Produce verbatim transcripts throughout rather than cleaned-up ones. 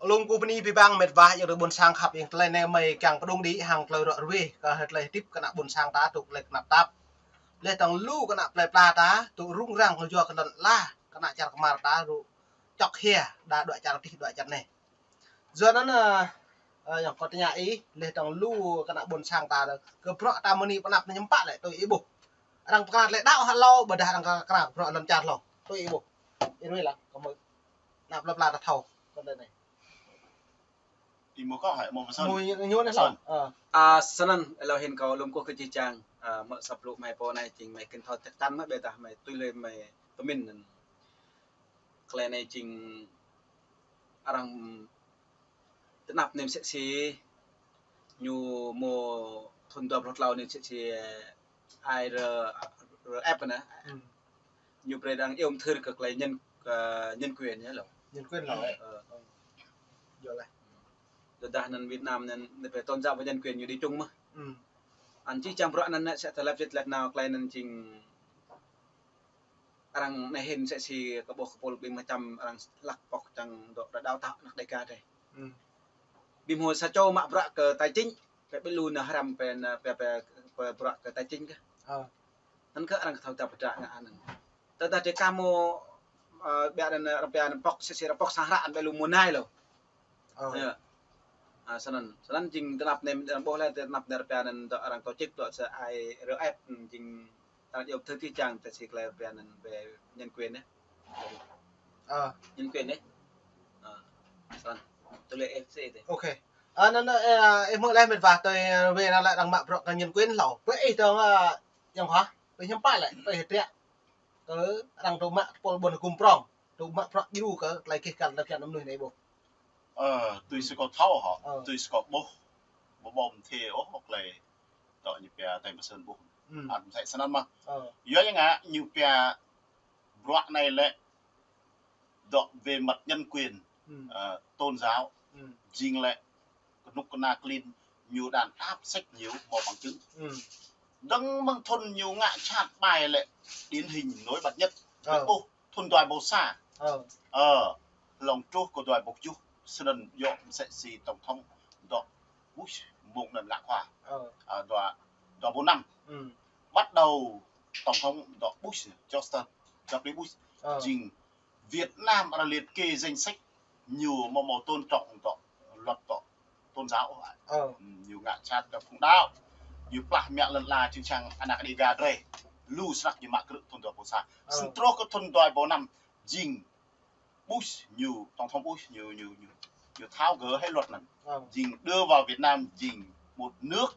Lŏm kơ bơni abih bang mĕt wa, ayŏng adơi ƀôn sang khăp, ayŏng, tơlơi anai mơi kiăng pơdŏng đĭ hăng tơlơi ră ruai kơ hơdră lĕ hơdip kơ ană ƀôn sang ta tŭ lĕ kơnăp tap. Lĕ tơdang lu kơ ană plei pla ta tŭ rŭng răng kơ yua kơ lŏn ala, kơ ană čar kơmar ta rŭ čŏk hia, đa dua čar tih dua čar anai. Yua anŭn, ơ, ơ, ayŏng, kâo tơña ih, lĕ tơdang lu kơ ană ƀôn sang ta, kơ bruă ta mơ̆ng anai pơ anăp anai hiư̆m pă lĕ, tui ih ƀuh. Arăng pơkra lĕ đaŏ hă hlâo, ƀôdah arăng kơ kra bruă lŏn čar hlâo, tui ih ƀuh. Ih ruai lah, kơ mơi ană plei pla ta thâo, kơ anai. Ih mơ̆ kâo hă, mơ̆ pơsăn. Mơ̆ ñu anai hlâo. Pơsăn. Ơ. A, snăn, hlâo hĭn kâo lŏm kơ kơ čih čang, a, mơ̆ sa blŭ mơi pô anai jing mơi kơnthâo tĕk tăn mơ̆ ƀôdah mơi tui lĕ mơi pơmĭn anŭn. Tơlơi anai jing arăng tơnap nem sĕ si ñu mơ̆ thŭn dua pluh tlâo nem sĕ si ai rơ, rơ ĕp anai. Hm. Ñu brơi arăng iâu mơthưr kơ tơlơi nhân, kơ nhân quyền anai hlâo. Nhân quyền hlâo, ơ. Ơ, ơ. Yua lah. Tơdah anŭn Việt Nam anŭn, anŭn brơi tôn giáo và nhân quyền ñu đi chung mơ̆. Hm. Anŭn čih čang bruă anŭn anai sĕ tơlơi lăp jĕt lăp nao tơlơi anŭn jing arăng anai hĭn sĕ si kơ ƀuh kơ pôl ƀing mơčăm arăng hlăk pŏk čang dŏ rơđao tăk anăk Đêga drei. Hm. Ƀing mơ̆ sa čô mă bruă kơ tài chính, pĕ ƀing lu nao hrăm pĕ na, pĕ, pĕ, pĕ bruă kơ tài chính kơ. Ơ. Anŭn kơ arăng kơ thâo tap pơdră ngă anŭn. Tơdah drei ka mơ̆, ơ, ƀiă anŭn, ơ, arăng pia anŭn pŏk, sĕ si arăng pŏk sang hră anŭn ƀing lu mơ̆ nai hlâo. Ơ. Yơh. A, snăn, snăn jing tơnap nem, arăng ƀuh lĕ tơnap nem arăng pia anŭn dŏ arăng tổ chức dŏ sa ai rơ ĕp, jing ta iâu mơthưr čih čang tơlơi si tơlơi pia anŭn về nhân quyền anai. Ơ. Nhân quyền anai. Ơ. Snăn. Tui lĕ ĕp si tê. Ok. A, anŭn, ơ, ơ, ih mơ̆ lĕ mĕt wa tui, ơ, wê anŭn lĕ arăng mă bruă kơ nhân quyền hlâo. Pơ ih tơ̆ng, ơ, ayŏng hă? Pơ ih hiư̆m pă lĕ, pơ ih hơdră kơ arăng tŭ mă tơpul ƀôn hơgŭm prŏng, tŭ mă bruă djru kơ tơlơi gêh găl tơlơi phiăn anŭn anai ƀuh. Ơ, tui si kâo thâo hă, ơ, tui si kâo ƀuh, ƀu ƀuh mơ̆ thê ôh, ôh tơlơi dŏ ñu pia tơlơi pơsăn ƀuh. Hm. Ăt mơsĕ snăn mơ̆. Ơ. Yua yang ngă ñu pia bruă anai lĕ dŏ về mặt nhân quyền, hm, ơ, tôn giáo, hm, jing lĕ kơnuk kơna klin ñu đàn áp sĕk ñu mơ̆ bằng chứng. Hm. Dơ̆ng mơ̆ng thŭn ñu ngă jhat ƀai lĕ điển hình nổi bật nhất. Ơ. Ƀuh thŭn dua êbâo sa. Ơ. Ơ, hlŏng truh kơ dua êbâo kjuh, snăn yơh mơsĕ si tổng thống dŏ Bush mơ̆ng anŭn ngă khua. Ơ. Ơ, dua, dua êbâo năm. Hm. Bắt đầu tổng thống dŏ Bush, Johnson, W Bush, ơ, jing Việt Nam arăng liệt kê danh sách ñu mơ̆ mơ̆ tôn trọng dŏ luật dŏ tôn giáo. Ơ. Hm, ñu ngă jhat dŏ phung đaŏ. Ñu plah mă lŏn ala čư̆ čhiăng anăk Đêga drei. Lu snăk ñu mă krư̆ thŭn dua êbâo sa. Ơ. Snăn truh kơ thŭn dua êbâo năm jing Bush ñu, tổng thống Bush ñu, ñu, ñu, ñu tháo gỡ hết luật anŭn. Ơ. Jing đưa vào Việt Nam jing một nước,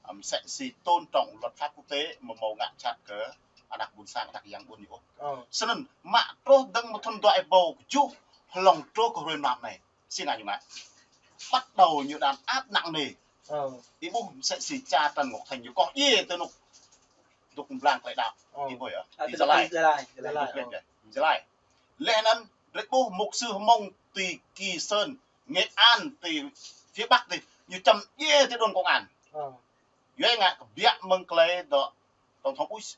ơ, mơsĕ si tôn trọng luật pháp quốc tế mơ̆ mơ̆ ngă jhat kơ anăk ƀôn sang, anăk yang ƀôn ñu ôh. Ơ. Snăn mă truh dơ̆ng mơ̆ng thŭn dua êbâo kjuh hlŏng truh kơ hruê mlam anai. Si ngă ñu mă. Bắt đầu ñu đàn áp nặng nề. Ơ. Ih ƀuh mơsĕ si cha Trần Ngọc Thanh ñu kŏh djiê tơ anŭn. Dŏ mblang tơlơi đaŏ. Ơ. Ih ƀuh yơh. A, ti Gia Lai. Gia Lai, Gia Lai. Ih ƀuh yơh. Gia Lai. Leh anŭn, drei ƀuh mục sư Hmông ti Kỳ Sơn, Nghệ An, ti phía Bắc ti, ñu čăm djiê ti đồn công an. Ơ. Yua ngă kơ biă mơ̆ng tơlơi dŏ tổng thống Bush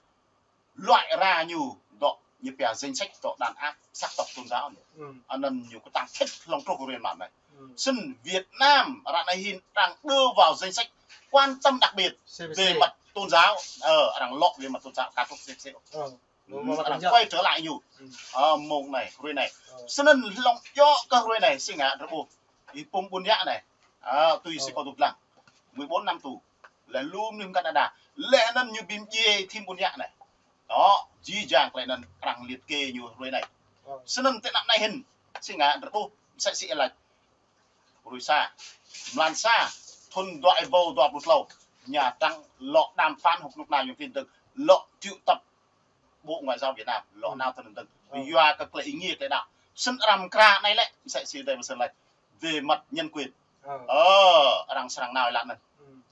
loại ra ñu dŏ ñu pia danh sách dŏ đàn áp sắc tộc tôn giáo anai. Hm. Anŭn ñu kơtang thĭt hlŏng truh kơ hruê mlam anai. Hm. Snăn Việt Nam ră anai hĭn đang đưa vào danh sách quan tâm đặc biệt về mặt tôn giáo. Ơ, arăng lŏ về mặt tôn giáo, ka truh C P C. Ơ. Hm, arăng quay trở lại ñu. Hm. Ơ, mơ̆ng anai, hruê anai. Ơ. Snăn hlŏng djŏ kơ hruê anai, si ngă drei ƀuh. Ih pum ƀun yă anai. Ơ, tui si kâo dŏ lăng. Mười bốn năm tù. Lĕ lu mơnuih mơ̆ng Canada. Leh anŭn ñu bi mdjiê thim ƀun yă anai. Dŏ, jih jang tơlơi anŭn arăng liệt kê ñu hruê anai. Ơ. Snăn tơ anăp anai hĭn. Si ngă drei ƀuh, mơsĕ si ih laĭ. Hruê sa. Mlan sa. Thŭn dua êbâo dua pluh tlâo. Nhà Trắng lŏ đàm phán hŏng kơnuk kơna Yuăn Kinh dơ̆ng. Lŏ triệu tập Bộ Ngoại giao Việt Nam lŏ nao tơ anŭn dơ̆ng. Ơ. Yua kơ tơlơi êngiê tơlơi đaŏ. Snăn arăng mơkra anai lĕ, mơsĕ si tơlơi mơsĕ laĭ. Về mặt nhân quyền. Ơ. Ơ, arăng srăng nao lăn anŭn.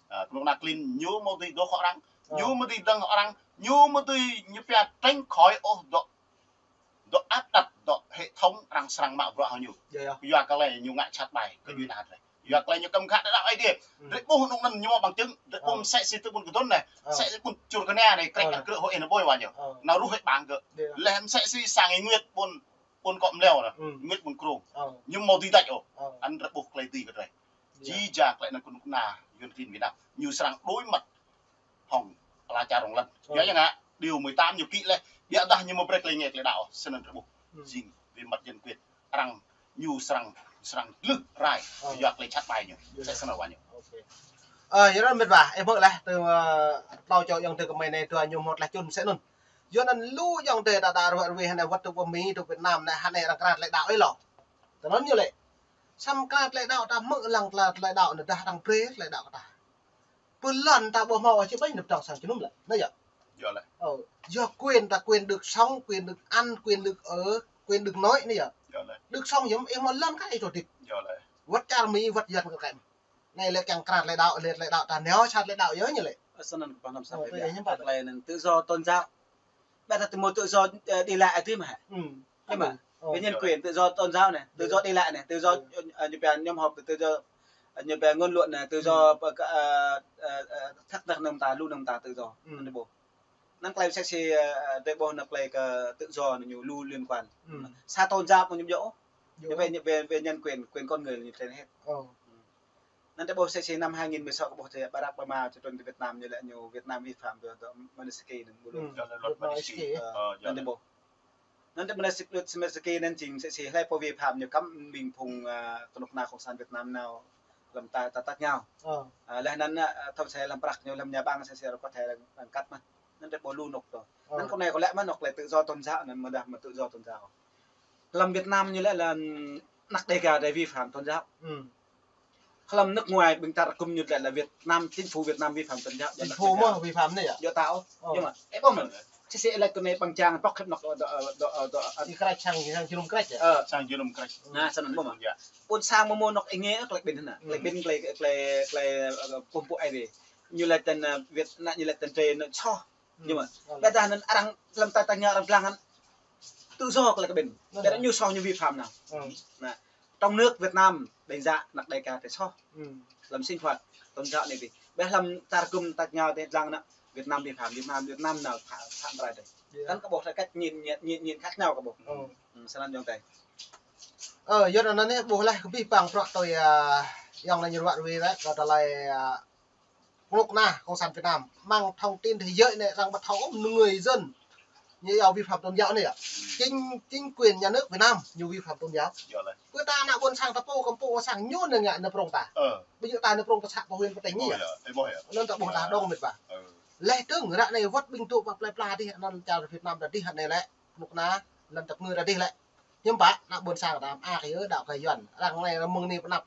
Ơ, kơnuk kơna klin ñu mơ̆ dưi dŏ hŏ arăng. Ơ. Ñu mơ̆ dưi dơ̆ng hŏ arăng. Ñu mơ̆ dưi ñu pia tránh khỏi ôh dŏ, dŏ áp đặt dŏ hệ thống arăng srăng mă bruă hŏ ñu. Yơh, yơh. Yua kơ lĕ ñu ngă jhat ƀai kơ djuai ania drei. Yua kơ lĕ ñu kăm khă đaŏ Aê Diê. Hm. Drei ƀuh anŭn anŭn ñu mơ̆ bằng chứng. Drei ƀuh mơsĕ si tơ ƀun Kơdŭn anai. Ơ. Mơsĕ si ƀun Čư̆ Kơnia anai, krĕč anŭn krư̆ hŏ ih anŭn ƀuh wa ñu. Ơ. Nao ruh hĭ ƀang gơ̆. Yơh. Leh mơsĕ si sang ih Nguyệt ƀun, Ôn kŏ mleo nă, hm, mĭt mơ̆ng krông. Ơ. Ñu hmâo dưi tač ôh. Ơ. Anŭn drơi ƀuh tơlơi dưi kơ drơi. Ơ. Jih jang tơlơi anŭn kơnuk kơna Yuăn klin Việt Nam. Ñu srăng đối mặt hŏng ala čar rŏng lăn. Ơ. Yua yang ngă, điều mười tám ñu kĭ laih, biă dah ñu mơ̆ brơi tơlơi nge tơlơi đaŏ, snăn drơi ƀuh. Hm. Jing, về mặt nhân quyền, arăng ñu srăng, srăng glưh rai, ơ, yua tơlơi čăt ƀai ñu. Yua. Sĕ snăn wa ñu. Ơ, yua anŭn mĭt wa, ih hmư̆ laih, tơ, ơ, tlâo čô ayŏng adơi kơmơi anai dua ñu hmâo tlaih čun sĕ anŭn. Yua anŭn lu ayŏng adơi ta, ta ruă ruih anai wơ̆t tơ pơ Mi, tơ Việt Nam anai, hă anai arăng krăn tơlơi đaŏ ih lŏ. Tơ anŭn ñu lĕ. Samơ̆ krăn tơlơi đaŏ ta hmư̆ lăng tơlơi, tơlơi đaŏ anai dah arăng brơi tơlơi đaŏ kơ ta. Pơlŏn ta ƀu hmâo či ƀañ năp tŏng sang jơnum lĕ. Anai yơh. Yơh lĕ. Ơ, yơh quyền ta, quyền được sống, quyền được ăn, quyền được ở, quyền được nói anai yơh. Yơh lĕ. Được sống yơh, ih hmâo lŏn kơ ih tơdip. Yơh lĕ. Wơ̆t čar Mi, wơ̆t Yuăn kơ kĕm. Anai lĕ kiăng krăn tơlơi đaŏ, lĕ tơlơi đaŏ ta nao, sat tơlơi đaŏ yơh ñu lĕ. Ơ, snăn kơ pơhnăm sat. Ơ, lĕ tơlơi anai hiư̆m pă. Tơlơi anŭn tự do tôn giáo. Ƀiă dah tơ mơ̆ tự do, ơ, đi lại tih mơ̆ hă. Hm. Ơ, về nhân quyền, tự do tôn giáo anai, tự do đi lại anai, tự do, ơ, ñu pia nhóm họp, tự do, ơ, ñu pia ngôn luận anai, tự do, ơ, ơ, ơ, thắc mắc nơm ta, lu nơm ta tự do. Anŭn ƀuh. Anŭn tơlơi sĕ sĕ, ơ, drơi ƀuh anŭn tơlơi kơ tự do anŭn ñu lu liên quan. Sa tôn giáo mơ̆ ñu ƀu djơ̆. Ñu về, về, về nhân quyền, quyền con người là ñu trên hết. Ơ. Anŭn drơi ƀuh sĕ sĕ năm hai nghìn mười sáu kơ ƀuh tơ Barack Obama čơtrŭn tơ Việt Nam ñu lĕ ñu Việt Nam vi phạm về, về Magnitsky anŭn ƀu lu. Hm. Yơh lĕ luật Magnitsky. Ơ, anŭn drơi ƀuh. Anŭn tơ Magnitsky, luật Magnitsky anŭn jing sĕ sĕ hlơi pô vi phạm ñu kăm ƀing phung, ơ, kơnuk kơna cộng sản Việt Nam nao lăm ta, ta, ta tăt ngao. Ơ. Ơ, laih anŭn, ơ, thâo sĕ lăm prăk ñu lăm nhà băng sĕ sĕ rơkot hai lăm, lăm kăt mơ̆n. Anŭn drơi ƀuh lu anŏ tơ. Ơ. Anŭn kơ anai kơ lĕ mơ̆n anŏ tơlơi tự do tôn giáo anŭn mơ̆ dah mơ̆ tự do tôn giáo. Lăm Việt Nam ñu lĕ lăm nước Đêga drơi vi phạm tôn giáo. Hm. Lăm nước ngoài ƀing ta rơkŭm ñu lĕ là Việt Nam, chính phủ Việt Nam vi phạm tôn giáo. Chính phủ mơ̆ vi phạm anai yơh. Djơ̆ ta ôh. Ơ. Yơh mơ̆. Ơ, ƀuh mơ̆n. Sĕ sĕ lĕ kơ anai păng čang pŏk khĕp anŏ, ơ, ơ, ơ, ơ, ih krăč sang, sang jơnum krăč yơh. Ơ. Sang jơnum krăč. Anai, snăn ƀuh mơ̆n. Yơh. Ƀôn sang mơ̆ mơ̆ anŏ ih ngă, tơlơi ƀing anai. Tơlơi ƀing tơlơi, tơlơi, tơlơi, ơ, kơkuh pơpŭ ai dih. Ñu laĭ tơlơi, ơ, Việt Nam, ñu laĭ tơlơi drơi anŭn soh. Hm. Yơh mơ̆. Ơ. Ƀiă dah anŭn arăng lăm ta, ta ngă arăng lăng anŭn. Tự do kơ lĕ kơ ƀing. Ơ. Ƀiă dah ñu soh ñu vi phạm nao. Ơ. Anai, trong nước Việt Nam đánh giá nước Đêga drơi soh. Hm. Lăm sinh hoạt tôn giáo anai dih. Ƀiă lăm ta rơkŭm ta ngao tơ lăng anŭn Việt Nam vi phạm, Việt Nam, Việt Nam nao phá, phá rai dih. Yơh. Anŭn kơ ƀuh tơlơi cách nhìn, nhìn, nhìn, nhìn khác nhau kơ ƀuh. Ơ. Hm, snăn ayŏng adơi. Ơ, yua anŭn anai ƀuh laih kơ abih bang bruă tui, ơ, ayŏng anai ñu ruă ruih laih, kơ tơlơi, ơ, kơnuk kơna cộng sản Việt Nam, mơ̆ng thông tin thế giới anai arăng ƀu thâo ôh, người dân ñu yua vi phạm tôn giáo anai yơh. Chính, chính quyền nhà nước Việt Nam ñu vi phạm tôn giáo. Yơh lĕ. Kơ ta ană ƀôn sang ta pô kăm pô sang ñu anai ngă anai prŏng ta. Ơ. Ƀu djơ̆ ta anai prŏng ta să pơ huyện pơ tỉnh anai yơh. Ƀuh yơh, ơ, ƀuh yơh. Anŭn ta ƀuh ta dŏng mĭt wa. Ơ. Laih dơ̆ng ră anai wơ̆t ƀing tŭ pă plơi pla dih, anŭn čar Việt Nam ta dih anai lĕ, kơnuk kơna, lăm tơpă ngơ ta dih lĕ. Hiư̆m pă, ană ƀôn sang ta, a kơ yơh, đaŏ kơ Yuăn. Arăng anai, arăng mơ̆ng anai pơ anăp,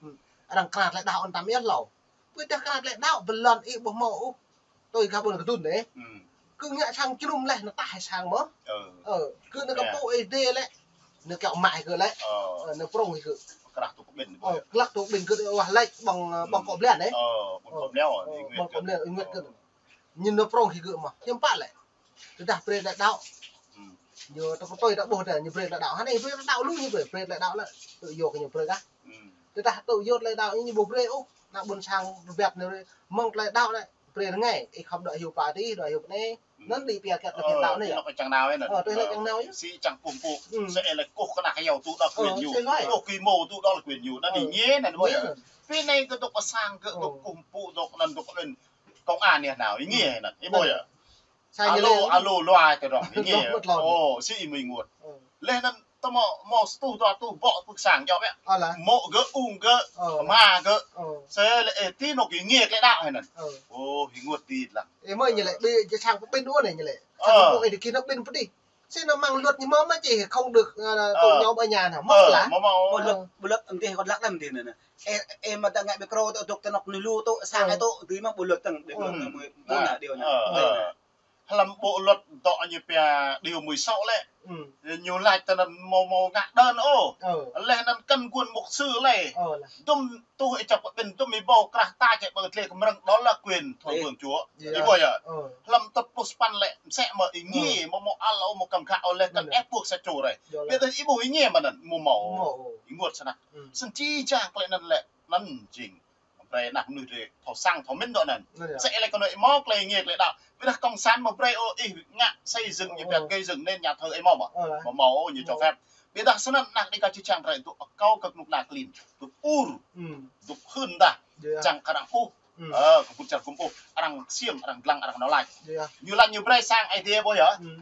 arăng krăn tơlơi đaŏ anŭn ta mơ̆ yơh hlâo. Ƀiă dah krăn tơlơi đaŏ, pơlŏn ih ƀu hmâo ôh. Tui gah ƀôn kơdŭn dih. Hm. Kơ ngă sang jơnum laih, anŭn tah sang mơ̆. Ơ. Ơ, kơ anŭn kơ pô ih dih lĕ. Anŭn kiaŏ mă ih kơ lĕ. Ơ. Ơ, anŭn prŏng ih kơ. Krah tŭ kơ ƀing. Ơ, krah tŭ kơ ƀing kơ wah lač ƀơ̆ng, ƀơ̆ng kŏ blian dih. Ơ, ƀơ̆ng kŏ blian, ơ, ƀơ̆ng kŏ blian, ih ngă kơ. Ñu anŭn prŏng ih kơ mơ̆. Hiư̆m pă lĕ. Tơdah brơi tơlơi đaŏ. Hm. Ñu tơpă tui ta ƀuh tơlơi ñu brơi tơlơi đaŏ. Anai brơi tơlơi đaŏ lu ñu brơi, brơi tơlơi đaŏ lĕ. Tŭ yua kơ ñu brơi kah. Hm. Tơdah tŭ yua tơlơi đaŏ ñu ƀu brơi ôh. Ană ƀôn sang rơbat anai mơ̆ng tơlơi đaŏ lĕ. Brơi rơngai. Ih khŏm dŏ hyu pla dih, dŏ hyu pơ anai. Hm. Anŭn dih pia kiăt kơ tơlơi đaŏ anai yơh. Ơ, tui anŭn čang nao yơh. Ơ, tui anŭn čang nao yơh. Sĭ čang kơkuh pơpŭ. Hm. Sĕ lĕ kơkuh kơna kơ yua tŭ đaŏ kơ quyền ñu. Ơ, sĭ lĕ. Kơkuh kơ ih mơ̆ tŭ đaŏ kơ quyền ñu. Anŭn dih ngă anŭn ƀuh yơh. Pơ anai kơ tŭ kơ sang kơ tŭ kơkuh pơpŭ tŭ kơ anŭn tŭ kơ anŭn. Công an anai nao, ih ngă anŭn. Ih ƀuh yơh. Sa ñu lĕ. Alo, alo, luai tơ rŏng, ih ngă. Ơ, sĭ ih mơ̆ ih rơngot. Ơ. Laih anŭn tơ mơ̆, mơ̆ sa tuh, dua tuh, ƀô̆ pơ sang djŏp yơh. Ơ lĕ. Mŏ gơ̆, ung gơ̆, ơ, mă gơ̆. Ơ. Sĕ lĕ, ơ, ti anŏ ih ngă tơlơi đaŏ hă anŭn. Ơ. Ơ, ih rơngot dih lăng. Ơ, mơ̆ ñu lĕ, ƀiă dah sang pơ ƀing anŭn ñu lĕ. Sang pơ ƀing ih dih kơ anŏ ƀing pơ dih. Sĭ anŭn mơ̆ng luật ñu mơ̆ mơ̆ či không được, ơ, tŭ ñu ƀơi ñu hă. Mơ̆ lĕ. Ơ, mơ̆ mơ̆. Bộ luật, bộ luật anŭn dih kơ lăk anŭn dih anŭn. Ơ, ơ, mơ̆ ta ngă micro tŭ, tŭ, tơ anŏ anai lu tŭ, sang ai tŭ, dih mơ̆ bộ luật tăng, bộ luật anŭn mơ̆, ƀu ngă điều anŭn. Ơ, ơ. Hlăm bộ luật dŏ ñu pia điều mười sáu lĕ. Hm. Ñu laĭ tơ anŭn mơ̆ mơ̆ ngă đơn ôh. Ơ. Laih anŭn kăn guôn mục sư lĕ. Ơ, lĕ. Dŭm tuh ih čŏk pơ ƀing dŭm ih ƀuh krah ta čĕ ƀơi tơlơi kơmrơ̆ng đó là quyền thuần hưởng Chúa. Ih ƀuh yơh. Ơ. Hlăm tơlơi pluh sapăn lĕ, msĕ mơ̆ ih ngă, mơ̆ mơ̆ ăl ôh mơ̆ kăm khă ôh lĕ, kăn ĕp buh sa čô rai. Ƀiă dah ih ƀuh ih ngă mơ̆ anŭn, mơ̆ mơ̆. Ih rơngot snăk. Ơ. Snăn jih jang tơlơi anŭn lĕ, anŭn jing. Brơi anăp mơnuih drơi thâo săng thâo mĭn dŏ anŭn. Sĕ lĕ kơ anai ih mơ̆ tơlơi ngă tơlơi đaŏ. Ƀiă dah cộng sản mơ̆ brơi ôh ih ngă xây dựng ñu pia gây dựng nên nhà thờ ih mơ̆ mơ̆. Mơ̆ mơ̆ ôh ñu cho phép. Ƀiădah snăn anak Dêga čih čang drei dôk akâo kơ knŭk kna klin, dôk ur, hmm, dôk hưn dah, yơh, čang kơ arăng ƀuh, hmm, ơ, kơ ƀut čar gum ƀuh, arăng ksiêm, arăng dlăng, arăng nao lač. Yơh. Ñu lač ñu brei sang Aê Diê ƀuh yơh. Hmm.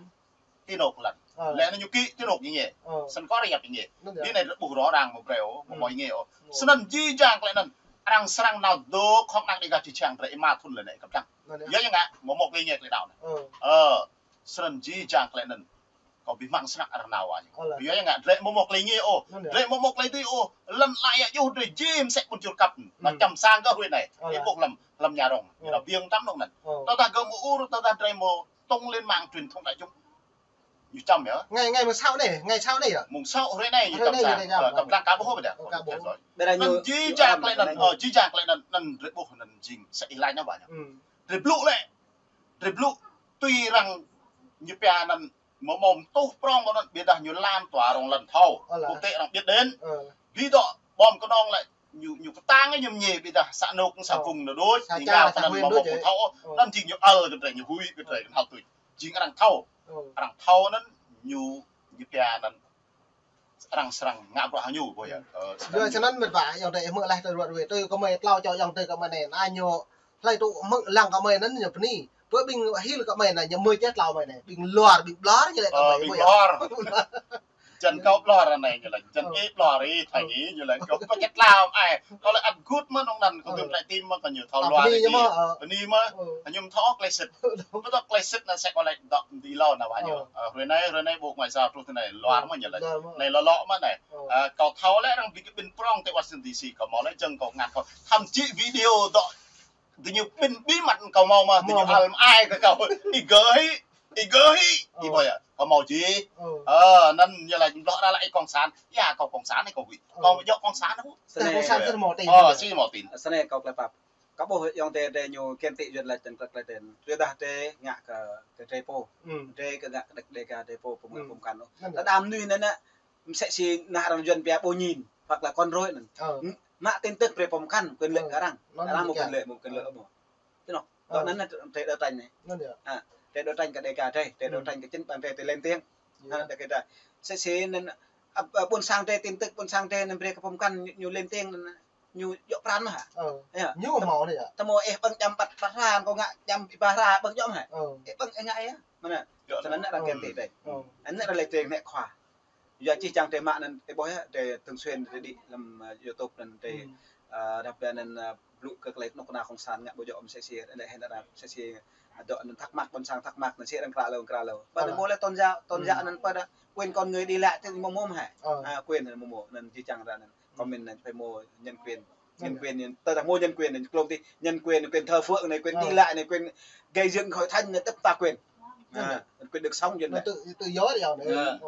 Ti anôk lăn. Ơ. Lĕ anăn ñu kĭ ti anôk ñu ngă. Ơ. Snăn kơ arăng yap ñu ngă. Anăn yơh. Bi anei drei ƀuh rõ ràng mă brei ôh, mă, hmm, mơ̆ ñu ngă ôh. Ơ. Snăn jih jang klei anăn, arăng srăng nao dôk hŏng anak Dêga čih čang drei êma thŭn leh anei kăp dlăng. Anăn yơh. Yua ya ngă, mơ̆ mơ̆ klei ngă klei đăo anăn. Ơ. Ơ. Snăn jih jang klei anăn. Kâo bi hmăng snăk arăng nao wa ñu. Ơ lă. Yua ya ngă, drei mơ̆ mơ̆ klei ngă ôh. Anăn yơh. Drei mơ̆ mơ̆ klei dưi ôh. Lăn ala yơh djŏ drei jing msĕ ƀuôn čar kăp. Anăn, hmm, čăm sang gơ̆ hruê anei. Ơ lă. Ih ƀuh hlăm, hlăm nhà rông. Ơ. Ñu nao biêng tăm anôk anăn. Ơ. Tơdah gơ̆ mơ̆ ur, tơdah drei mơ̆ tông lên mạng truyền thông đại chúng. Ñu čăm yơh. Ngày, ngày mùng sáu anei, ngày sáu anei yơh. Mùng sáu hruê anei ñu čăm sang. Hruê anei ñu čăm. Ơ, kăp dlăng kâo ƀuh ƀiădah. Ơ, kâo ƀuh. Anăn jih jang klei anăn, ơ, jih jang klei anăn, anăn drei ƀuh anăn jing sa ih lač anăn wa ñu. Hmm. Drei blŭ lĕ. Drei blŭ tui arăng ñu pia anăn mơ̆ mơ̆ tuh prŏng mơ̆ anăn ƀiădah ñu lan tơl rŏng lăn thâo. Ơ lă. Quốc tế arăng biết đến. Ơ. Bi dŏ ƀơ̆ng kơnơ̆ng lĕ ñu, ñu ktang ñu mñê ƀiădah sa anôk sa, ơ, vùng anăn đôč, sa čar, sa huyện đôč. Anăn jing ñu ăl kơ drei, ñu huĭ kơ drei, ơ, kơ hal tuč. Jing arăng thâo. Ơ. Arăng thâo anăn ñu, ñu pia anăn arăng srăng ngă bruă hăng ñu, ƀuh yơh. Ơ, yua snăn mĕt wa, ayŏng adei hmư̆ lač tơl ruă ruê, tui kơ mơi tlâo čô ayŏng adei kơ mơi anei, anăn ñu hlei tŭ hmư̆ lăng kơ mơi anăn ñu bơni. Pơ ƀing hil kơ mơi anăn ñu mơi čeh tlâo mơi anei, ƀing luar, ƀing ƀlŏr ñu lĕ kơ mơi, ƀing ƀlŏr. Jăn kâo ƀlŏr anei ñu lĕ, jăn ih ƀlŏr ih, thâo ih ñu lĕ, kâo pơčet tlâo ai. Kâo lĕ ăt gưt mơ̆ anŏ anăn, kâo tŭ trai tim mơ̆, kơ ñu thâo luar ih. Bơni mơ̆. Bơni mơ̆. Ñu mthâo klei sĭt. Mơ̆ tŭ klei sĭt anăn sĕ kâo lĕ dŏ ti lŏ anăn wa ñu. Ơ. Ơ, hruê anei, hruê anei Bộ Ngoại giao truh ti anei, luar mơ̆ ñu lĕ. Luar mơ̆. Anei lŏ lŏ mơ̆ anei. Ơ. Ơ, kâo thâo lĕ arăng bi kƀĭn prŏng ti Washington D C, kâo mâo lĕ jơ̆ng kâo ngăn kâo. Thậm chí video dŏ diñu ƀĭn bí mật kâo mâo mơ̆, diñu ăl mă ai kơ kâo. Ih gơ̆ hĭ, ih gơ̆ hĭ, ih ƀuh yơh, kâo mâo jih. Ơ, anăn ñu lač blŏ ra lač ih cộng sản. Ya, kâo cộng sản anei kâo huĭ. Kâo djŏ cộng sản ôh. Snei cộng sản snăn mâo tin. Ơ, snăn mâo tin. Snei kâo klei pap. Kâo ƀuh ayŏng adei drei ñu kiăng tĭ yuăn lač tơl klei drei. Tơdah drei ngă kơ, kơ drei pô. Hmm. Drei kơ ngă kơ Dêga drei pô, pô mă, hmm, pơmkăn ôh. Anăn yơh. Tơdah mnuih anăn, msĕ si nah arăng yuăn pia bô nhìn, hoặc là con rối anăn. Ơ. Mă tin tức brei pô pơmkăn, quyền lợi kơ arăng. Arăng mâo quyền lợi, mâo quyền lợi mơ̆. Ti anôk. Ơ. Anăn drei đấu tranh anei. Anăn yơh. Ha, drei đấu tranh kơ Dêga drei, drei đấu tranh kơ chính ƀăng drei, drei lên tiếng. Yơh. Ha, drei kơ drei. Msĕ si anăn, ơ, ƀuôn sang drei tin tức, ƀuôn sang drei anăn brei kơ pô pơmkăn ñu, ñu lên tiếng anăn, ñu djŏ pran mơ̆ hă? Ơ. Yơh. Ñu mâo anei yơh. Tơ mâo ih ƀơ̆ng čăm păt păt hra, kâo ngă čăm ih păt hra, ƀơ̆ng djŏ mơ̆ hă? Ơ. Ih ƀơ̆ng ih ngă yơh. Mơ̆ anăn. Djŏ anăn. Anăn arăng kiăng tĭ drei. Ơ. Anăn arăng lên tiếng anei khua. Yua čih čang drei mă anăn, ih ƀuh yơh, drei thường xuyên drei đĭ hlăm, ơ, YouTube anăn drei, hmm, ơ, rap anăn, ơ, blŭ kơ klei knŭk kna cộng sản ngă ƀu djŏ msĕ si, lĕ hĭn arăng msĕ si, ơ, dŏ anăn thắc mắc, ƀuôn sang thắc mắc anăn si arăng kra lơ, kra lơ. Ƀiădah mâo lĕ tôn giáo, tôn giáo anăn ƀiădah quyền con người đi lại ti mâo mơ̆ hă? Ơ. Ha, quyền anăn mâo mơ̆, anăn čih čang arăng anăn. Comment anăn phải mâo nhân quyền. Nhân quyền anăn, tơdah mâo nhân quyền anăn, klông ti nhân quyền, quyền thờ phượng anei, quyền đi lại anei, quyền gây dựng hội thánh anăn, tất cả quyền. Ha, quyền được sống, quyền tự, tự do đấy. Ơ. Ơ.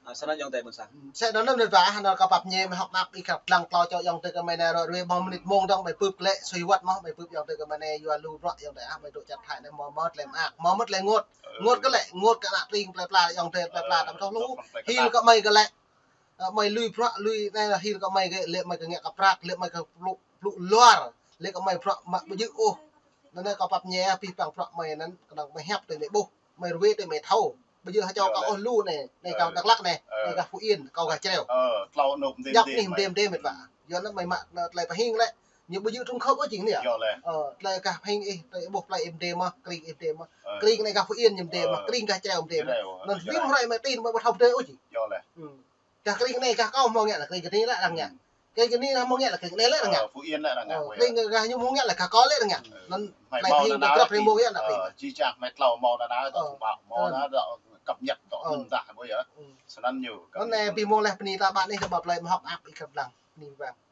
Ơ, snăn ayŏng adei ƀuôn sang. Msĕ anăn mơ̆n wa, anăn kâo pap ñe mơ̆ hŏk mơak ih kăp dlăng tlâo čô ayŏng adei kơ mơi anei ruă ruê ƀơ̆ng mnĭt mông dơ̆ng mơi bưp lĕ, sui wăt mơ̆ mơi bưp ayŏng adei kơ mơi anei yua lu bruă ayŏng adei ah, mơi dôk čăt Thái anei mâo mơ̆ tlei mơak. Mâo mơ̆ tlei ngot, ngot kơ lĕ, ngot kơ ană tring plei pla ayŏng adei plei pla, ơ, tăm tŏ lu. Hil kơ mơi kơ lĕ. Ơ, mơi lui bruă, lui anei hil kơ mơi kơ lĕ mơi kơ ngă kơ prăk, lĕ mơi kơ blŭ, blŭ luar, lĕ kơ mơi bruă mă ƀu djơ̆ ôh. Anăn anei kâo pap ñe, pih păng bruă mơi anăn, kơnơ̆ng mơi hiăp tui mơi ƀuh. Mơi ruê tui mơi thâo. Ƀu djơ̆ hơčâo kâo ôh lu anei, anei kâo Dak Lak anei, anei gah Phú Yên, kâo gah Čreo. Ơ, tlâo anôk mdê mdê mơ̆n. Yua anăn mơi mă anăn tlei pơhing lĕ. Ñu ƀu djơ̆ trùng khớp ôh jing anei. Ơ, tlei gah pơhing ih, tlei ih ƀuh tlei ih mdê mơ̆, kring ih mdê mơ̆. Kring anei gah Phú Yên ñu mdê mơ̆, kring gah Čreo mdê mơ̆. Anăn wĭm hrơi mơi tin mơi ƀu thâo mdê ôh jing. Gah kring anei, gah kâo mâo ngă lĕ kring kơ anei lĕ arăng ngă. Kring kơ anei mâo ngă lĕ kring anei lĕ arăng ngă. Ơ, Phú Yên lĕ arăng ngă. Ơ, kring gah ñu mâo ngă lĕ gah kâo lĕ arăng ngă. Ơ, anăn hmei mâo anăn nao krăp hmei mâo ngă anăn. Ơ, kring. Čih čang hmei tlâo mâo anăn, ơ, dŏ thông báo, mâo anăn dŏ cập nhật, dŏ, ơ, mơ̆n dah ƀuh yơh. Ơ. Snăn ñu. Anăn anei bi mâo leh bơni ta ƀă anei kơ ƀă plei mơ̆ hŏk mơak ih kăp dlăng.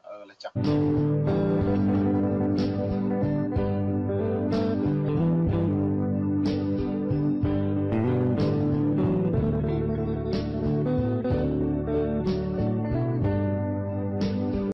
Ơ, leh čang.